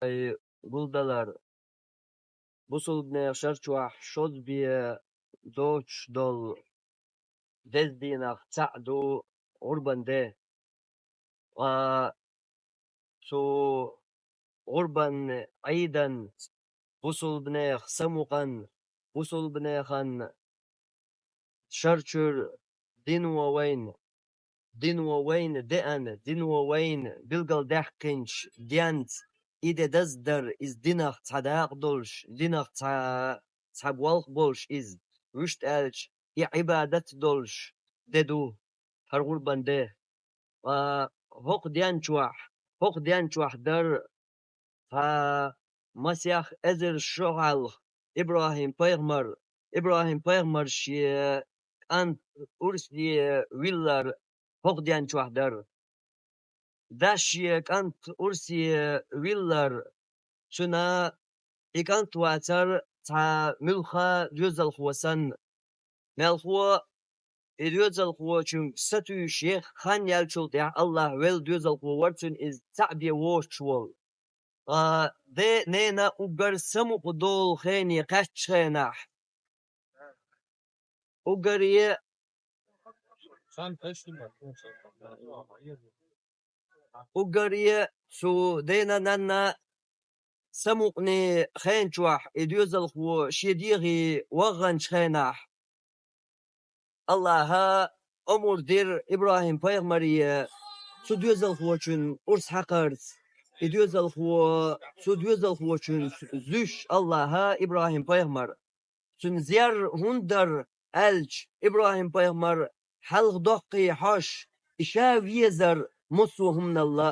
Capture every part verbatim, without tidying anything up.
Ай, гулдалар, бусулбанех шарчохь шозбе доцуш долу деза дийнах цхьаъ ду гӀурбан де. Ткъа цу гӀурбан Ӏийдан, бусулбанех самукъан, бусулбанехан шарчуьра дино вайна, дино вайна деана, дино вайна билгалдаьккхинчу денца и де даздар, иза динах цхьа дакъа долуш, динах цхьа, цхьа болх болуш иза, вуьшта аьлча, и Ӏибадат долуш де ду хӀара гӀурбан де. Ткъа хӀокху ден чохь, хӀокху ден чохь дара цхьа масех эзар шо хьалха ИбрахӀим-пайхамар, ИбрахӀим-пайхамар шен кӀант урсе виллар хӀокху ден чохь дара. Дас шен кӀант урсе виллар, цуьнан и кӀант вацара цхьа муьлхха доьзалхо санна. Мелхо и доьзалхочуьнга сатуьйсуш хан яьллачул тӀаьхьа АллахӀ велла доьзалхо вара цуьнан иза цхьаъ бен воцуш волу. Ткъа ден, ненан уггар самукъа долу хене кхаьччу хенахь, уггаре, уггаре цу дена-нанна самукъане хен чохь и доьзалхо шен дегӀе ваханчу хенахь, АллахӀа омра дира ИбрахӀим-пайхамаре цу доьзалхочун урс хьакхарца, и доьзалхо, цу доьзалхочун зуьйш АллахӀа ИбрахӀим-пайхамар. Цуьнан зер хӀунда дара аьлча, ИбрахӀим-пайхамар хьалха доккхий хьош, и ша везар массо а хӀуманал а,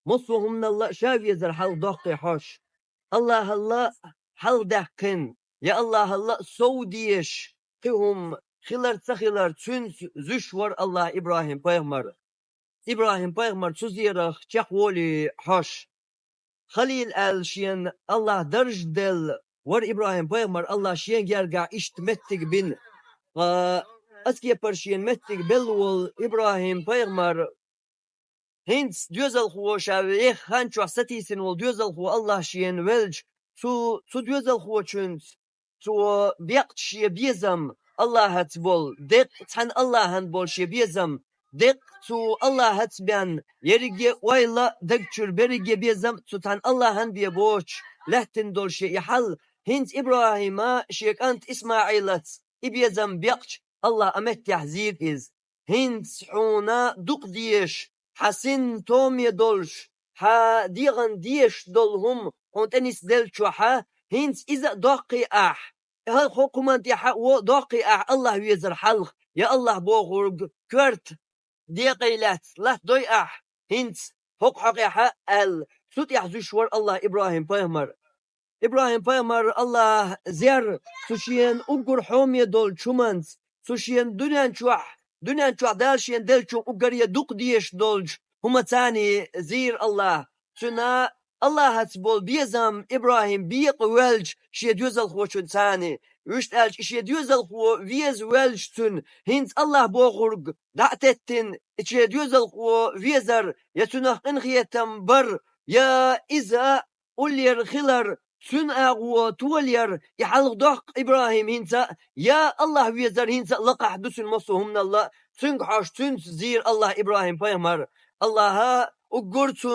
массо а хӀуманал а ша везар хьалха доккхий хьош. АллахӀал а хьалха даьккхина, я АллахӀал а сов дезаш, кхин хӀума хилар ца хилар, цуьнца зуьйш вара АллахӀ ИбрахӀим-пайхамар. ИбрахӀим-пайхамар цу зерах чекхволий хьош. Халил аьлла шена АллахӀа дарж делла вара ИбрахӀим-пайхамар, АллахӀа шен гергахь иштта меттиг бина. Ткъа аса кепара шена меттиг белла волу ИбрахӀим-пайхамар, хӀинца доьзалхо ша веха хан чохь сатийсина волу доьзалхо АллахӀ шена велча, цу, цу доьзалхочуьнца цо бекъча шен безам АллахӀаца болу, деккъа цхьана АллахӀана болу шен безам, деккъа цу АллахӀаца бен, ерриге а ойла а, даг чуьра берриге безам цу цхьана АллахӀана бен боцуш, лаьттина долу шен и хьал, хӀинца ИбрахӀима шен кӀант ИсмаӀилаца и безам бекъча, АллахӀа а меттехь зийра иза. ХӀинца хьуна дукха дезаш, хьан син томе долуш, хьан дегӀан дезаш долу хӀума хьуна тӀе нисделлачохьа, хӀинца иза а доккхий ахь, хӀокху хӀуманна тӀехьа а вон а доккхий ахь АллахӀ везар хьалха, я АллахӀ бохург коьрта декъе лаьцна латтадой ахь, хӀинца хӀокху хьокъехьа аьлла, цу тӀехь зуьйш вара АллахӀ ИбрахӀим-пайхамар. ИбрахӀим-пайхамар АллахӀа зер цу шена уггар хьоме долчу хӀуманца, цу шена дуьнен чохь, дуьнен чохь Дала шена деллачух уггаре дукха дезаш долчу хӀуманца зийра АллахӀа. Цуьнан АллахӀаца болу безам ИбрахӀим бекъа воьлча шен доьзалхочуьнца, вуьшта аьлча и шен доьзалхо веза воьлча цуьнан, хӀинца АллахӀ бохург дӀа а теттина, и шен доьзалхо везар, я цуьнах къинхетам бар, я иза уллера хилар, цуьнан агӀо толаяр, и хьалха доккху ИбрахӀим хӀинца а, я АллахӀ везар хӀинца а лакхахь ду цуьнан массо а хӀуманал а, цуьнга хьожуш цуьнца зийра АллахӀа ИбрахӀим-пайхамар. АллахӀа уггар цу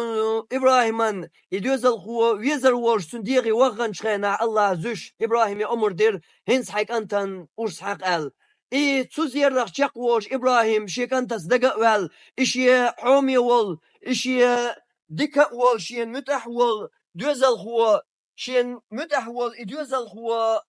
ИбрахӀиман и доьзалхо везар волуш цуьнан дегӀе ваханчу хенахь АллахӀа зуьйш ИбрахӀиме омра дира, хӀинца хьайн кӀантана урс хьакха аьлла. И цу зерах чекхволуш ИбрахӀим шен кӀантаца дага а ваьлла, и шен хьоме волу, и шен дика а волу, шена муьтӀахь а волу доьзалхо, шена муьтӀахь волу и доьзалхо,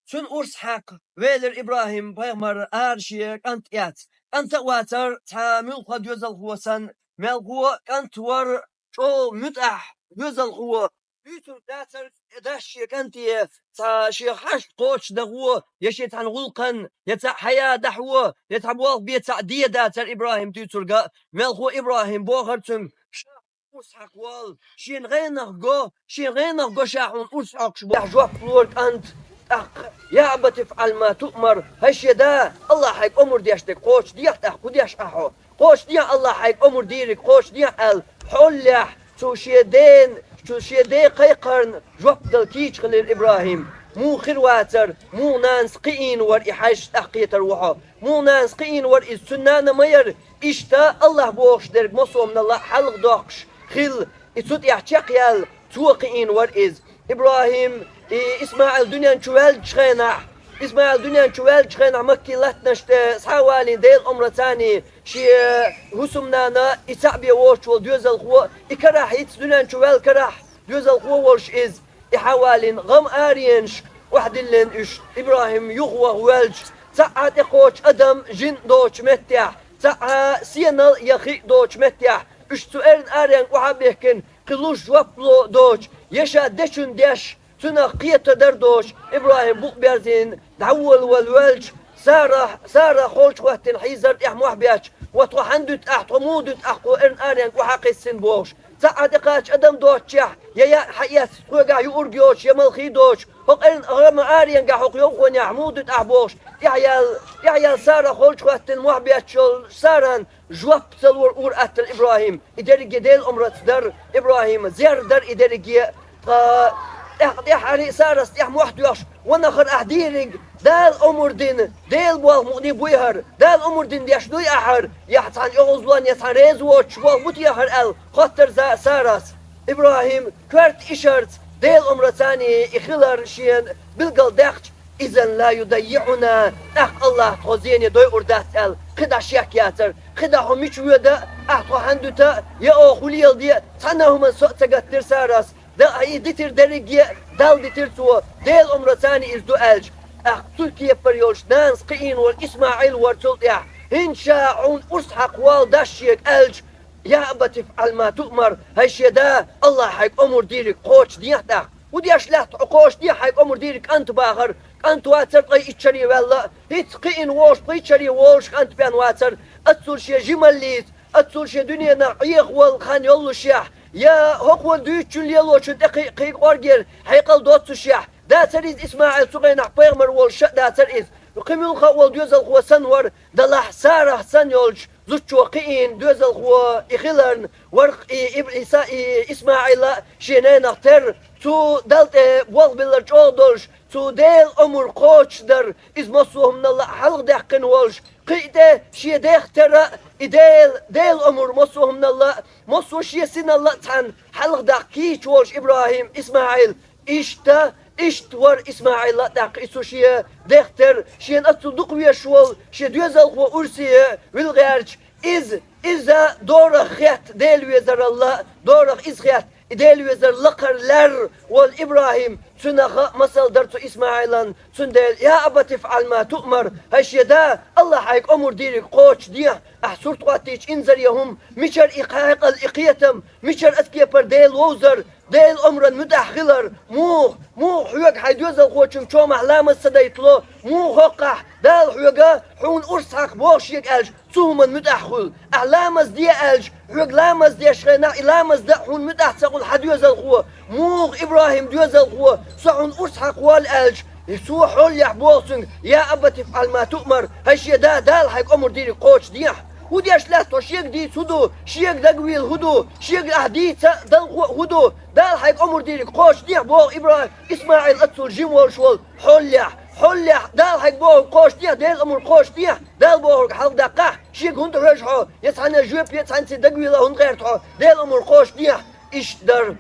цуьнан урс хьакха велира ИбрахӀим-пайхамар ара шен кӀант эцна. КӀант а вацара цхьа муьлхха доьзалхо санна, мелхо а кӀант вара чӀогӀа муьтӀахь доьзалхо. Дуьйцург дацара дас шен кӀанте цхьа шен хьашт кхочушдахо, я шен цхьана гӀуллакхан, я цхьаъ хьая дахьо, я цхьа болх бен цхьаъ де дацара ИбрахӀим дуьйцург а, мелхо ИбрахӀим бохура цуьнга: «Ша урс хьакха волла, шена гӀенах го, шена гӀенах го ша хьуна урс хьокхуш боху». Жоп лора кӀанта, тӀаккха: «Я абати ифӀал ма туъмар, хӀай шен да, АллахӀа хьайга омра деш дерг кхочушдехьа тӀаккха, кху деш ахьа хьо? Кхочушдехьа АллахӀа хьайга омра дийриг, кхочушдехьа», — аьлла, хьоллехь цу шен дена Цу шен ден кхайкхарна жоп дала кийча хилира ИбрахӀим. Муха хир вацара, муха нанас кхиийна вара и хьаьжча, тӀаккха кхетар ву хьо. Муха нанас кхиийна вара иза, цуьнан нана ма яра. Иштта АллахӀа бохуш дерг массо а хӀуманал а хьалхадоккхуш хилла, и цу тӀехь чекхъяьлла, цо кхиийна вара иза. ИбрахӀим, и ИсмаӀил дуьнен чу ваьллачу хенахь, ИсмаӀил дуьнен чу ваьллачу хенахь Маккин латтанаш тӀе схьа а валийна Делан омра царний, шен хӀусамнана, и цхьаъ бен воцуш волу доьзалхо, и карахь хӀинца дуьнен чу ваьлла карахь доьзалхо волуш иза, и хьа а валийна, гӀам аренаш охьадиллина уьш, ИбрахӀим юхаваха воьлча, цхьа а тӀекхочу адам, жин доцучу меттехь, цхьа а сенал я хи доцучу меттехь, уьш цу эрна аренга охьа а бихкина, кхин луш жоп ло доцуш, я ша дечун деш, цунах кхетар дар доцуш, ИбрахӀим букъ берзийна дӀаволавала воьлча, Сарах, Сарах холчу хӀоттийна хьийзар тӀехь мохь бетташ, ва тхо хьанна дуьту ахь, тхо муха дуьту ахь кху эрна аренга охьа а кхиссина бохуш, цхьа а тӀекхача адам доцучехь, я яа хьаэцна, тхоьгахь юург йоцуш, я малхий доцуш, хӀокху эрна гӀама аренгахь хӀокху йовхонехь муха дуьту ахь бохуш, тӀаьхьаяьлла, тӀаьхьаяьлла Сарах холчу хӀоттийна мохь бетташ йолу Саран жоп ца лора ур-атталла ИбрахӀим. И дерриге Делан омраца дара, ИбрахӀима зер дара и дерриге. Ткъа тӀаккха тӀаьххьара Сарас тӀехь мохь тоьхуш, ванахара ахь дийриг, Дала омра дина, Делан болх мукъане буй хӀара, Дала омра дина деш дуй ахь хӀара, я цхьана оьгӀазлонна, я цхьана реза воцуш болх бу те хӀара аьлла, хоттар за Сарас. ИбрахӀим коьрта ишарца Делан омра царний и хилар шена билгал даьккхича, «Изан ла юдаййиӀуна», тӀаккха АллахӀа тхо зене дойур дац аьлла, кхидӀа шек яцара, кхидӀа хьо мича воьду, ахь тхо хьанна дуьту, я оха хӀу леладе, цхьана а хӀуманна со а ца гаттира Сарас, да, и дитира дерриге а, Далла дитира цо, Делан омра царний иза ду аьлча. ТӀаккха цу кепара йолчу нанас кхиийна волу ИсмаӀил вара цул тӀаьхьа, хӀинца ша хьуна урс хьакха волу дас шега аьлча, «Я абати ифӀал ма туъмар», хӀай шен да, АллахӀа хьайга омра дийриг кхочушдехьа тӀаккха. ХӀун деш лаьтта хьо кхочушдехьа хьайга омра дийриг? КӀант бахара, кӀант вацара ткъе итт шаре ваьлла, хӀинца кхиийна волуш ткъе итт шаре волуш кӀант бен вацара, аццул шен жималлица, аццул шен дуьненах Ӏехавала хан йоллушехь, я хӀокхо дуьйцучун лелочун тӀе кхи-, кхин кӀоргера хьекъал доццушехь, дацара иза ИсмаӀил цу хенахь пайхамар волуш ша а дацара иза. Кхин муьлхха а волу доьзалхо санна вара, делахь Сарах санна йолчу зудчо кхиийна доьзалхо и хиларна, вара и Иб-, Иса-, и ИсмаӀила а шен ненах терра, цу Далла тӀе болх биллар чӀогӀа долуш, цу Делан омра кхочушдар, иза массо а хӀуманал а хьалхадаьккхина волуш, кхин а тӀе шен дех терра а и Дела, Делан омра массо а хӀуманал а, массо а шен синал а цхьаьна хьалхадаккха кийча волуш ИбрахӀим, ИсмаӀил, Иштта, иштта вара ИсмаӀил а тӀаккха и цу шен дех терра, шена аццул дукха везаш волу шен доьзалхо урсе вилла гӀерташ, иза, иза дорах хетта Дела везарал а, дорах иза хетта и Дела везар лакхара лаьрра волу ИбрахӀим, цунах а масал дара цу ИсмаӀилан, цундела: «Я абати ифӀал ма туъмар», хӀай шен да, АллахӀа хьайга омра дийриг кхочушдехьа, ахь сурт хӀоттийча инзаре хӀума, мичара и хьекъал, и кхетам, мичара оцу кепара Дела вовзар, Делан омран муьтӀахь хилар, муха, муха хьоьга хьайн доьзалхочун чомахь ламаз ца дайтало, муха хӀоккхахь Дала хьоьга хьуна урс хьакха боху шега аьлча, цу хӀуманна муьтӀахь хуьлу. Ахь ламаз де аьлча, хьоьга ламаз деш хенахь, и ламаз дан а хьуна муьтӀахь ца хуьлу хьан доьзалхо. Муха ИбрахӀим доьзалхо, со хьуна урс хьакха воллу аьлча, и цо хьоллехь боху цуьнга: «Я абати ифӀал ма туъмар», хӀай шен да, Дала хьайга омра дийриг кхочушдехьа. ХӀун деш лаьтта хьо, шега дийца хӀун ду, шега дагавийла хӀун ду, шега ахь дийца а, далхо а хӀун ду? Дала хьайга омра дийриг кхочушдехьа боху ИбрахӀим, ИсмаӀил аццул жима волуш волу хьоллехь, хьоллехь, Дала хьайга бохург кхочушдехьа, Делан омра кхочушдехьа, Дала бохург хьалхадаккхахьа, шега хӀунда хьожу хьо, я цхьана жоьпе, цхьаьнцций дагавийла хӀунда гӀерта хьо, Делан омра кхочушдехьа, иштта дара.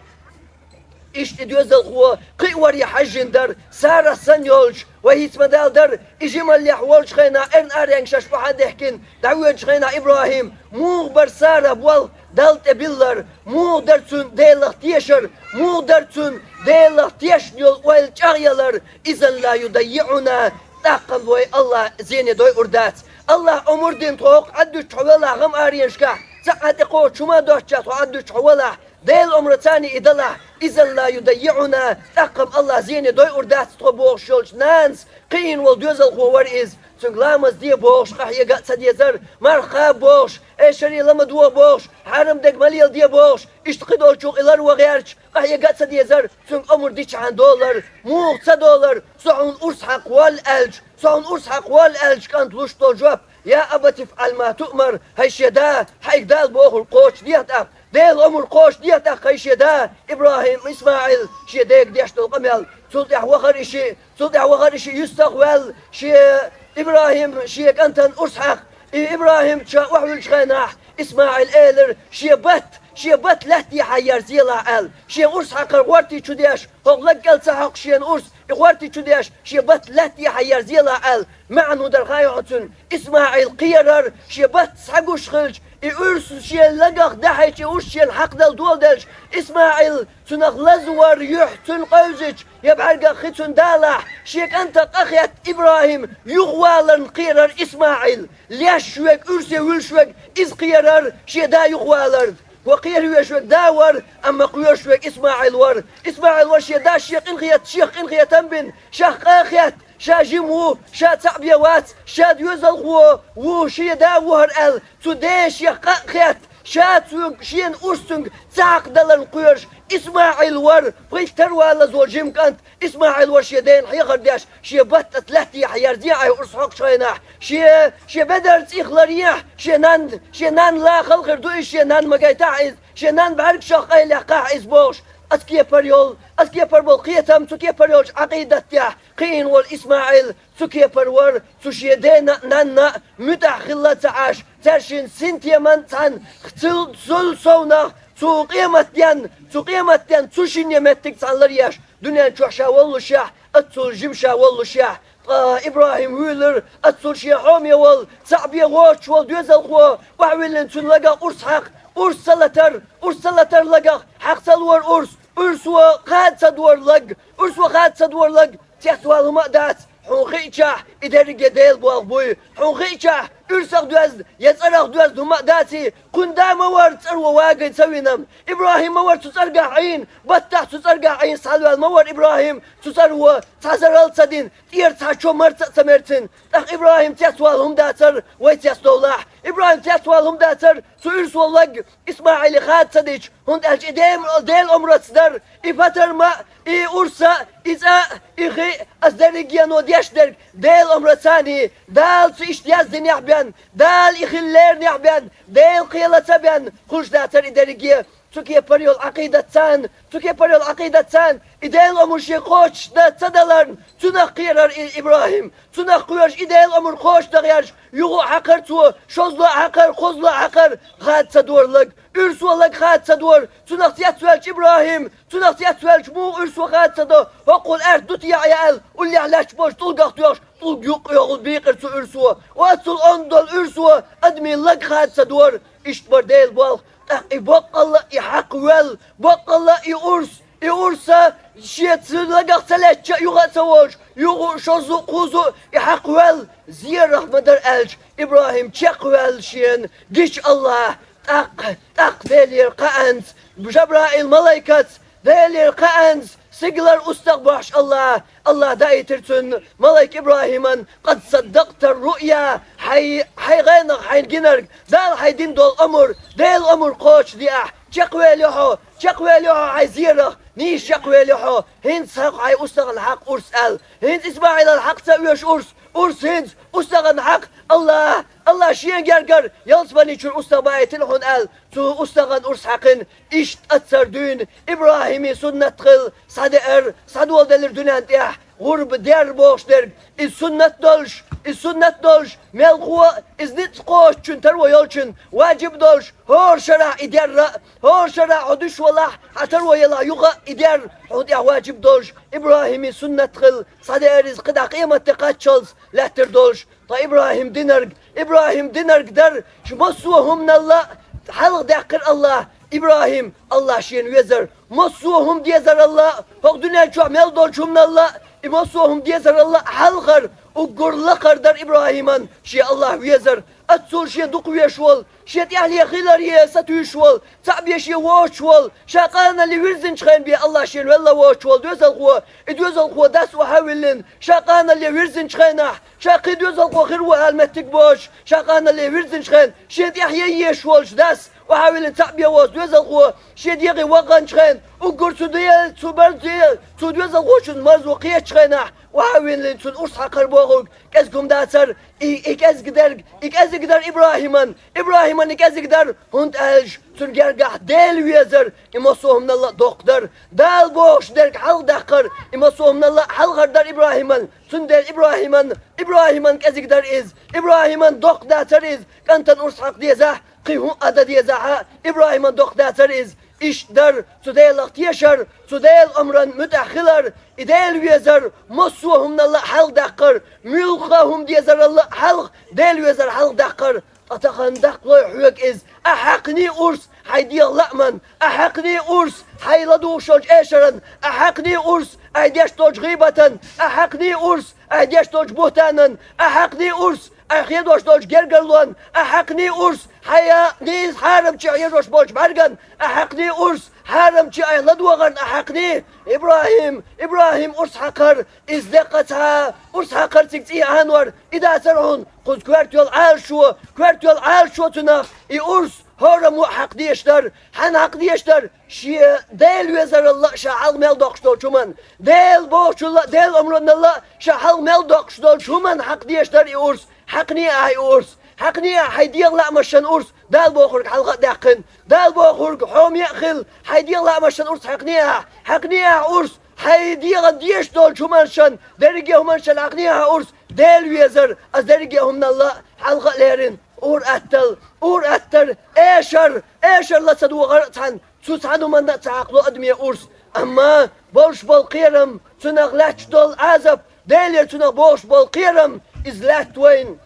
Иштта и доьзалхо кхин а варе хьаьжжина дара, Сара санна йолчу, вай хӀинца ма-далла дара, и жималлехь волчу хенахь, эрна аренга шаьш охьа а дехкина, дӀавоьдучу хенахь ИбрахӀим, муха бара Сара болх Далла тӀе биллар, муха дара цуьнан Делах тешар, муха дара цуьнан Делах тешна йолу ойла чӀагӀъялар, изан ла юдаййиӀуна, тӀаккха вай АллахӀа зене дойур дац. АллахӀа омра дина тхо хӀокху Ӏаддуьтчу хьо велахь гӀам-аренашкахь, цхьа а тӀекхочу хӀума доцчехь тхо Ӏаддуьтчу хьо велахь, Делан омра царний и далахь, изан ла юдаййиӀуна, тӀаккха-м АллахӀа зене дойур дац тхо бохуш йолчу нанас кхиийна волу доьзалхо вара иза. Цуьнга ламаз де бохуш, къахьега а ца дезара, марха кхаба бохуш, эшаре ламаз догӀа бохуш, хьарам дерг ма леладе бохуш, иштта кхидолчух и ларван гӀерташ, къахьега а ца дезара, цуьнга омра дичахьана долара, муха ца долара, со хьуна урс хьакха воллу аьлча, со хьуна урс хьакха воллу аьлча, кӀанта луш долу жоп: «Я абати ифӀал ма туъмар», хӀай шен да, хьайга Дала бохург кхочушдехьа тӀаккха, Делан омра кхочушде тӀаккха шен да ИбрахӀим, ИсмаӀил шен дега деш долу къамел. Цул тӀаьхьа вахара и шиъ, цул тӀаьхьа вахара и шиъ юьстах ваьлла, шен ИбрахӀим шен кӀантана урс хьаькхна. И ИбрахӀим ша охьавуьллучу хенахь ИсмаӀила элира: «Шен бат, шен бат лаьттахьа ерзаелахь», – аьлла. Шен урс хьаькхар гӀортий чу деш, хӀокху лаг кӀел ца хьокхуш шена урс, и гӀортий чу деш, шен бат лаьттахьа ерзаелахь аьлла. МаьӀна хӀун дара хаьий хьуна цуьнан? ИсмаӀил кхерара, шен бат схьагуш хилча, и урс шен лагах дахьийча, и урс шена хьакхадала доладелча, ИсмаӀил цунах лазавар юьхь цуьнан къевзича, я бӀаьргах хи цуьнан далахь, шен кӀантах къа хетта ИбрахӀим юхаваларна кхерара ИсмаӀил. Леш верг, урсе вуьллуш верг, иза кхерара шен да юхаваларна. ХӀокху кхера везаш верг да вара, амма кхоьруш верг ИсмаӀил вара. ИсмаӀил вара шен дас шен къинхетта, шех къинхетам бина, шех къа а хетта, ша жима ву, ша цхьаъ бен вац, ша доьзалхо ву, шен да ву хӀара аьлла, цу ден шех къа а хетта, ша цуьнга шена урс цуьнга ца хьакхадаларна кхоьруш ИсмаӀил вара, пхийтта тара валаза волу жима кӀант. ИсмаӀил вара шен дена хьехар деш, шен бат лаьттахьа ерзае Ӏа урс хьокхучу хенахь. Шен, шен бедарца ихларъехь, шен нанна, шен нанна лахал хир ду иза, шен нанна ма гайтахь иза, шен нанна бӀаьргашах къайлаьккхахь иза бохуш. Аса кепара йолу, аса кепара болу кхетам, цу кепара йолчу Ӏакъидат тӀехь кхиийна волу ИсмаӀил цу кепара вара, цу шен дена а, нанна а муьтӀахь хилла ца Ӏаш, цаьршинна синтеман цхьаьна цул, цул совнах, цу къематденна, цу къематденна цу шинне меттиг цхьаьна ларъеш, дуьнен чохь ша воллушехь, аццул жима ша воллушехь, ткъа ИбрахӀим вуьйлира, аццул шен хьоме волу, цхьаъ бен воцуш волу доьзалхо, охьавиллина цуьнан лагах урс хьаькхна, урс ца латара, урс ца латара лагах, хьакха ца лора урс, урсо хада ца дора лаг, урсо хада ца дора лаг, цецвала хӀума а дац, хьуна хиъчахь, и дерриге Делан болх буй, хьуна хиъчахь, урсах доьзна я цӀарах доьзна хӀума а даций, кхуьнан да ма вара цӀаро вагий ца вина. ИбрахӀим ма вара цу цӀергахь Ӏийна, баттахь цу цӀергахь Ӏийна схьаваьлла ма вара ИбрахӀим, цу цӀаро цхьа зарал ца дина, тӀера цхьа чо марца а ца мерцина. ТӀаккха ИбрахӀим цецвала хӀума дацара, вай цецдовлахь. ИбрахӀим цецвала хӀума дацара, цу урсо лаг ИсмаӀиле хада ца дича, хӀунда аьлча и Дем-, Делан омраца дара, и патар ма, и урса, и цӀа, и хи, аса дерригено деш дерг Делан омрацаний, Дала цу иштта яздинехь бен, Дала и хила леринехь бен, Делан кхел ца бен, хуьлуш дацара и дерриге. Цу кепара йолу Ӏакъидат царна, цу кепара йолу Ӏакъидат царна, и Делан омра шен кхочушдан ца даларна, цунах кхерара и ИбрахӀим, цунах кхоьруш и Делан омра кхочушдан гӀерташ, юха а хьаькхара цо, шозло а хьаькхара, кхозло а хьаькхара, хада ца дора лаг, урсо лаг хада ца дора, цунах цецваьлча ИбрахӀим, цунах цецваьлча муха урсо хада ца до, хӀокхул аьрта ду те аьлла, уллехь лаьтташ болчу тӀулгах тоьхуш, тӀулг юккъе йохула бийкъира цу урсо, оццул онда долу урсо адамийн лаг хада ца дора, иштта бара Делан болх. ТӀаккха и баккъалла а и хьакхавоьлла, баккъалла а и урс, и урса шен цу лагах ца лаьттича а юха а ца волуш, юха а шозза а кхузза а и хьакхавоьлла, зерах ма дара аьлча, ИбрахӀим чекхваьлла шена гича АллахӀ, тӀаккха, тӀаккха Делера кхаанца, Жабраил малайкаца, Делера кхаанца, стигалара устагӀа бохьуш АллахӀ, АллахӀ даийтира цунна, малайк ИбрахӀиман: «Къад саддакъта руъя», хьайн, хьайн гӀенах хьайна гинарг, Дала хьайн дина долу омра, Делан омра кхочушдеахь, чекхвели хьо, чекхвели хьо хьайн зерах, нийса чекхвели хьо, хӀинца хьакха хьайн устагӀан хьакха урс аьлла, хӀинца ИсмаӀилан хьакха ца оьшу урс, урс хӀинца устагӀан хьакха, АллахӀ, АллахӀ шен гергара ялсамани чуьра устагӀа баийтина хьуна аьлла, цу устагӀан урс хьаькхина, иштта аццара дуьйна ИбрахӀиман суннат хилла, схьадеара, схьадоладелира дуьнен тӀехь, гӀурба дер бохуш дерг, иза суннат долуш, иза суннат долуш, мелхо а, иза ницкъ кхочучун таро йолчун, важиб долуш, хӀора шарахь и дерра а, хӀора шарахь хьо дуьш валахь, хьан таро ялахь юха а и дер, хьуна тӀехь важиб долуш, ИбрахӀиман суннат хилла, схьадеара иза кхидӀа къематде кхаччалц лаьттара долуш. Ткъа ИбрахӀим динарг, ИбрахӀим динарг дара, шу массо а хӀуманалла а хьалха даьккхира АллахӀ, ИбрахӀим, АллахӀ шена везар, массо а хӀума дезаралла а, хӀокху дуьнен чохь мел долчу хӀуманалла а, и массо а хӀума дезаралла а хьалхара, уггар лакхара дара ИбрахӀиман шен АллахӀ везар, аццул шен дукха везаш волу, шен тӀаьхье хиларе сатуьйсуш волу, цхьаъ бен шен воцуш волу, ша къанале вирзинчу хенахь бен АллахӀ шена велла воцуш волу доьзалхо, и доьзалхо дас охьа а виллина, ша къанале вирзинчу хенахь, ша кхин доьзалхо хир ву ала меттиг боцуш, ша къанале вирзинчу хенахь, шен тӀаьхье езаш волчу дас, Охьавиллина цхьаъ бен воцу доьзалхо шен дегӀе ваханчу хенахь, уггар цу де-, цу марзе, цу доьзалхочун марзо кхеччу хенахь, охьавиллина цунна урс хьакхар бохург кӀезиг хӀума дацара, и, и кӀезиг дерг, и кӀезиг дара ИбрахӀиман, ИбрахӀиман и кӀезиг дара, хӀунда аьлча цуьнан гергахь Дела везара, и массо а хӀуманал а доккха дара. Дала бохуш дерг хьалха даккхара, и массо а хӀуманал а хьалхара дара ИбрахӀиман, цундела ИбрахӀиман, ИбрахӀиман кӀезиг дара иза, ИбрахӀиман доккха дацара иза, кӀантана урс хьакха дезахь, кхин хӀун а дан дезахь а, ИбрахӀиман доккха дацара иза. Иштта дара цу Делах тешар, цу Делан омран муьтӀахь хилар, и Дела везар, массо а хӀуманал а хьалха даккхар, муьлхха а хӀума дезарал а хьалха, Дела везар хьалха даккхар. Ткъа тахана даккхалой хьоьга иза, ахьа хьаькхний урс хьайн дегӀан лааман, ахьа хьаькхний урс хьайн ладугӀуш йолчу эшаран, ахьа хьаькхний урс ахьа деш долчу гӀийбатан, ахьа хьаькхний урс ахьа деш долчу бухӀтанан, ахьа хьаькхний урс ахьа хедош долчу гергарлон, ахьа хьаькхний урс хьайн нийса хьарамчу хьежош болчу бӀаьрган, ахьа хьаькхний урс хьарамчу айхьа ладогӀарна, ахьа хьаькхний. ИбрахӀим, ИбрахӀим урс хьакхар, иза деккъа цхьа урс хьакхар цига цӀий Ӏанор, и дацара хьуна кхуза коьрта йолу Ӏалашо, коьрта йолу Ӏалашо цунах, и урс хӀораммо а хьакха дезаш дара. Хьанна хьакха дезаш дара? Шен Дела везарал а ша хьалха мел доккхуш долчу хӀуманна, Дела бохучул а, Делан омранал а ша хьалха мел доккхуш долчу хӀуманна хьакха дезаш дара и урс. Хьаькхний ахьа и урс. Хьаькхний ахьа хьайн дегӀан лаамашан урс, Дала бохург хьалха а даьккхина. Дала бохург хьоме а хила, хьайн дегӀан лаамашан урс хьаькхний ахьа. Хьаькхний ахьа урс, хьайн дегӀан дезаш долчу хӀуманашан, дерриге а хӀуманашан хьаькхний ахьа урс, Дела везар, аса дерриге а хӀуманал а хьалха а лерина. Ур-аттал, ур-аттар, эшар, эшар ла ца догӀар а цхьаьна, цу цхьана хӀуманна а ца хьакхало адаме урс. Амма болуш болу кхерам, цунах лаьтташ долу Ӏазап, Делера цунах бохуш болу кхерам, иза лаьтта вайна.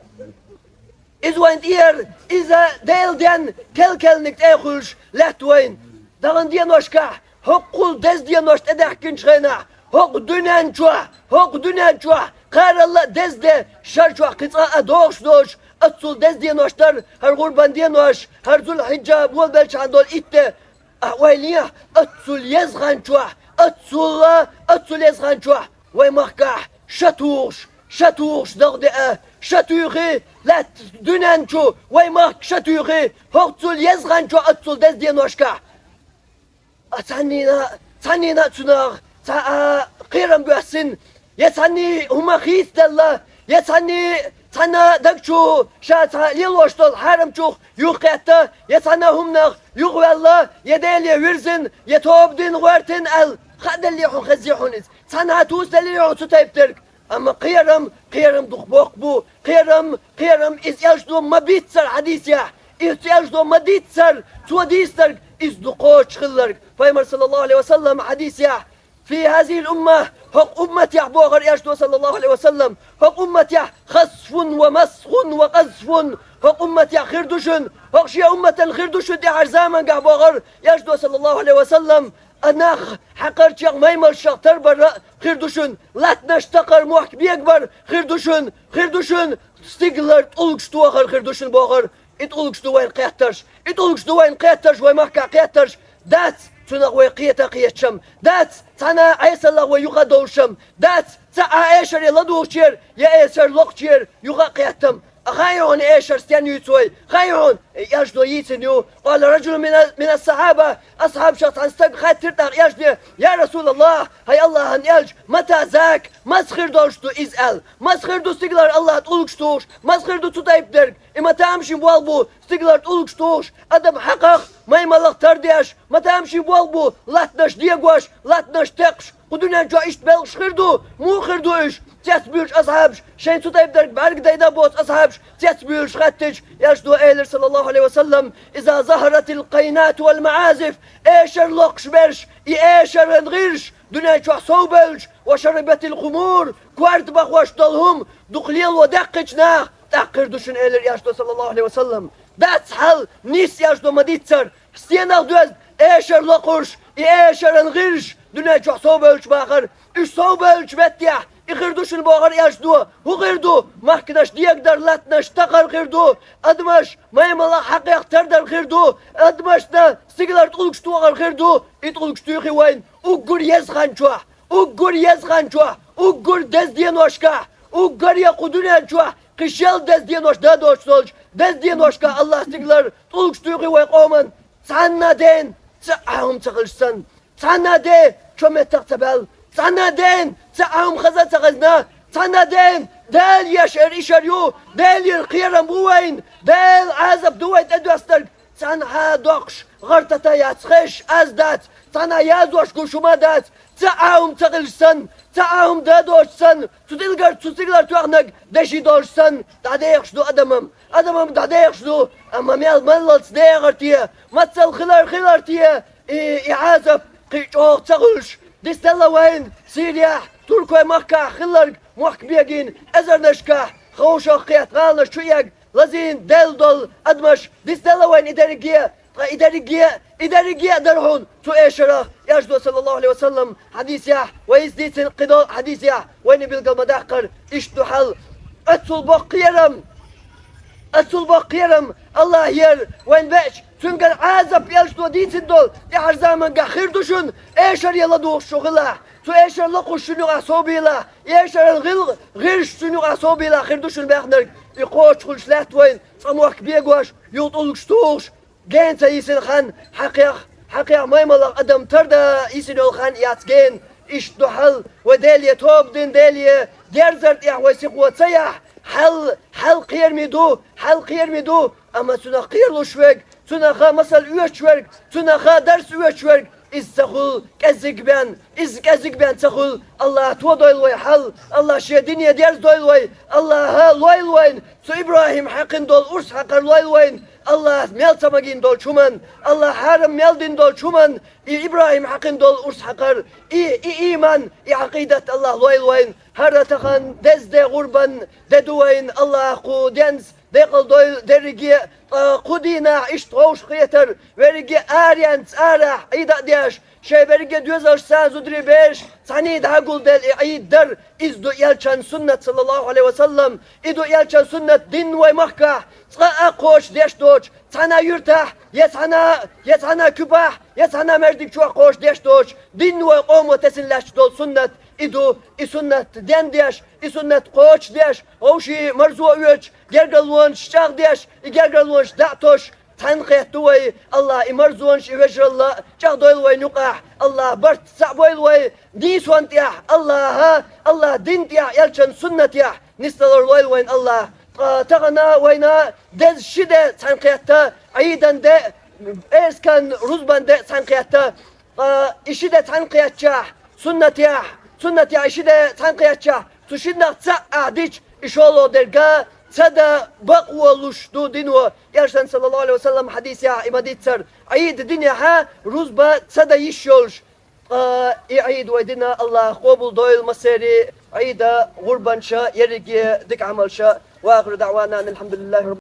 Иза вайн тӀера, иза Делан денна кел-келниг тӀе а хуьлуш лаьтта вайна. Дахана деношкахь, хӀокхул деза денош тӀедаьхкинчу хенахь, хӀокху дуьнен чохь, хӀокху дуьнен чохь кхаралла а деза де шар чохь кхин цкъа а догӀуш доцуш, аццул деза денош дара, хӀара гӀурбан денош, хӀара Зулхьиджа болабелчхьана долу итт де. Ахьа ойла е, аццул еза хан чохь, аццул, аццул еза хан чохь вай махкахь ша тухуш, ша тухуш дагӀа деа, ша туьйхи, лаьтта дуьнен чу вай махка ша туьйхи, хӀокху цул еза хан чу аццул деза деношкахь. А цхьаннина, цхьаннина а цунах цхьа а кхерам боьссина, я цхьанний хӀума хийцаделла, я цхьанний цхьанна даг чу ша цхьа лелош долу хьарамчух юхакхетта, я цхьанна хӀуманах юхаваьлла, я Деле вирзина, я тоба дина гӀоьртина аьлла, хааделлий хьуна, хеззий хьуна иза. Цхьанхьа тусаделлий хьуна цу тайпа дерг. Амма кхерам, кхерам дукха боккха бу. Кхерам, кхерам, иза Элчано ма-биццара хьадисехь. Иза Элчано ма-диццара, цо дийцинарг, иза ду кхочуш хилларг. Пайхамар, саллаллаху алейхи ва саллам, хьадисехь: «Фи хазихил умма», хӀокху умматехь бохура Элчано, саллаллаху алейхи ва саллам, хӀокху умматехь хасфун ва масхун ва къазфун, хӀокху умматехь хир ду шуна, хӀокху шен умматан хир ду шуна тӀаьхьарчу замангахь бохура Элчано, саллаллаху алейхи ва саллам, а нах хьакхарчех маймалшах тарбар а хир ду шуна, латтанаш такхар, мохк бегабар хир ду шуна, хир ду шуна, стигалара тӀулгаш тохар хир ду шуна бохура. И тӀулгаш ду вайна кхеттарш, и тӀулгаш ду вайна кхеттарш, вай махкахь кхеттарш. Дац цунах вай кхета а кхеташ-м, дац цхьана а Ӏесаллах вай юха а довлуш-м, дац цхьа а эшаре ладугӀучеран я эшар локхучеран юха а кхетта-м. А хаьий хьуна эшар стенна юьйцу вай? Хаьий хьуна? Элчано йийцина ю. Къала раджулун мина, мина сахьаба, асхьабашах цхьана стага хаьттира тӀаккха Элчане: «Я Расулаллах, хӀай Аллахьан Элча, мата зак, маса хир долуш ду иза?» – аьлла. Маса хир ду стигалара Аллахь тӀулгаш тухуш? Маса хир ду цу тайпа дерг? И ма тамашийна болх бу, стигалара тӀулгаш тухуш, адам хьакхах, маймалах тардеш, ма тамашийна болх бу, латтанаш дегош, латтанаш текхаш, кху дуьнен чохь иштта белхаш хир ду, муха хир ду уьш? Цецбуьйлуш асхьабаш, шайн цу тайпа дерг бӀаьрга дайна а боцу асхьабаш, цецбуьйлуш хаьттича, Элчано элира, саллаллаху алейхи ва саллам: «Иза захаратил къайнату вал маӀазиф», эшар локхуш берш, и эшаран гӀирсаш, дуьнен чохь совбевлча, «ва шарибатил хумур», корта бахош долу хӀума дукха лело даьккхича наха, тӀаккха хир ду шуна, элира Элчано, саллаллаху алейхи ва саллам. Дац хьал, нийса Элчано ма-диццара, стенах доьзна эшар локхурш, и эшаран гӀирсаш дуьнен чохь совбевлча бахара. Уьш совбевллачу меттехь, и хир ду шуна бохура Элчано. ХӀун хир ду? Махканаш дегадар, латтанаш такхар хир ду. Адамаш маймалах хьакхех тардар хир ду. Адамашна стигалара тӀулгаш тохар хир ду. И тӀулгаш туьйхи вайна уггар еза хан чохь, уггар еза хан чохь, уггар деза деношкахь, уггар я кху дуьнен чохь кхин шел деза денош дан доцуш долчу Деза деношка Аллахь стигалара тӀулгаш туьйхи вай къоман. Цхьанна ден цхьа а хӀума ца хилча санна, цхьанна де чо меттах ца баьлла, цхьанна ден цхьа а хӀума хаза а ца хезна, цхьанна ден Дала еш эр ишар ю, Дала ера кхерам бу вайна, Дала Ӏазап ду вай тӀедоьстарг, цхьанхьа доккхуш гӀар-тата яц хезаш, аз дац, цхьанхьа язош гуш хӀума дац, цхьа а хӀума ца хилча санна, цхьа а хӀума дан доцуш санна, цу тӀилгар, цу стигалара тоьхнарг деши долуш санна, дӀадехаш ду адамам. Адамам дӀадехаш ду, амма мел маллалц дехар те, маццал хилар хилар те, и, и Ӏазап кхин чӀогӀа ца хуьлуш, дицделла вайна Сирияхь, туркой махкахь хилларг мохк бегийна эзарнашкахь, ховшах кхетта гӀаланаш чу эгна, лазийна делла долу адамаш, дицделла вайна и дерриге, ткъа и дерриге, и дерриге а дара хьуна цу эшарах, Элчано, саллаллаху Ӏалайхи ва саллам, хьадисехь, вай иза дийцина кхидолу хьадисехь, вайна билгал ма даккхара, иштта ду хьал. Оццул боккха кхерам, оццул боккха кхерам Аллахь ера вайна беача, цуьнгара Ӏазап Элчано дийцина долу тӀаьхьара замангахь хир ду шуна, эшаре ладугӀуш шу хилахь, цу эшар лакхуш шуна юкъахь совбийлахь, эшаран гӀил-, гӀирсаш шуна юкъахь совбийлахь хир ду шуна баьхнарг. И кхочушхуьлуш лаьтта вайна цкъа мохк бегош, юха тӀулгаш тухуш, гена ца йисина хан, хьакхех, хьакхех маймалах адам тарда йисина йолу хан яц гена. Иштта ду хьал, вай Деле тоба дина, Деле дерзар тӀехь вай сихо ца яхь, хьал, хьал кхераме ду, хьал кхераме ду, амма цунах кхералуш верг, цунах масал оьшуш верг, цунах дарс оьшуш верг, иза ца хуьлу кӀеззиг бен, иза кӀеззиг бен ца хуьлу. Аллахь тодойла вай хьал, Аллахь шен дине дерзадойла вай, Аллахьа лойла вайна цу ИбрахӀима хьаькхина долу урс хьакхар лойла вайна, Аллахьа мел ца магийна долчу хӀуман, Аллахьа хьарам мел дина долчу хӀуман, и ИбрахӀима хьаькхина долу урс хьакхар, и, и ийман, и Ӏакъидат Аллахьа лойла вайна. ХӀара тахана деза де, гӀурбан де ду вайна, Аллахьа кху денца декъал дойла дерриге а, ткъа кху дийнахь иштта вовшахкхетар, верриге а аренца арахь Ӏийда а деш, шайн берриге а доьзалш, царна зударий, бераш цхьаьний дӀагулделла и Ӏийд дар, иза ду Элчан суннат, саллаллаху Ӏалайхи ва саллам, и ду Элчан суннат дин вай махкахь, цкъа а кхочушдеш доцуш, цхьана юьртахь, я цхьана, я цхьана куьпахь, я цхьана маьждиг чохь кхочушдеш доцуш, дин вай къомо тесина лаьтташ долу суннат, и ду, и суннат дендеш, и суннат кхочушдеш, вовшийн марзо оьцуш, гергарлонаш чӀагӀдеш, и гергарлонаш дӀа а тосуш, цхьаьнакхетта ду вай, Аллахьа и марзонаш, и вежаралла чӀагӀдойла вайна юкъахь, Аллахьа барт цхьаъ бойла вай, нийсонна тӀехь, Аллахьа, Аллахьа дин тӀехь, Элчан суннатехь нисдалар лойла вайна Аллахьа. Ткъа тахана вайна деза ши де цхьаьнакхетта, Ӏийдан де, пӀераскан рузбан де цхьаьнакхетта, ткъа и ши де цхьаьнакхеттачохь, суннатехь, суннатехь и ши де цхьаьнакхеттачохь, цу шиннах цхьаъ ахь дича, и шолгӀа дерг ца дан бакъ волуш ду дино, Элчан, саллаллаху Ӏалайхи ва саллам, хьадисехь и ма-дийццара, Ӏийд динехь рузба ца дан йиш йолуш. Ткъа и Ӏийд вай дина Аллахьа къобалдойла, массеран Ӏийда, гӀурбанаш, ерриге дика Ӏамалш. Ва ахиру даӀвана анил хьамдулиллахи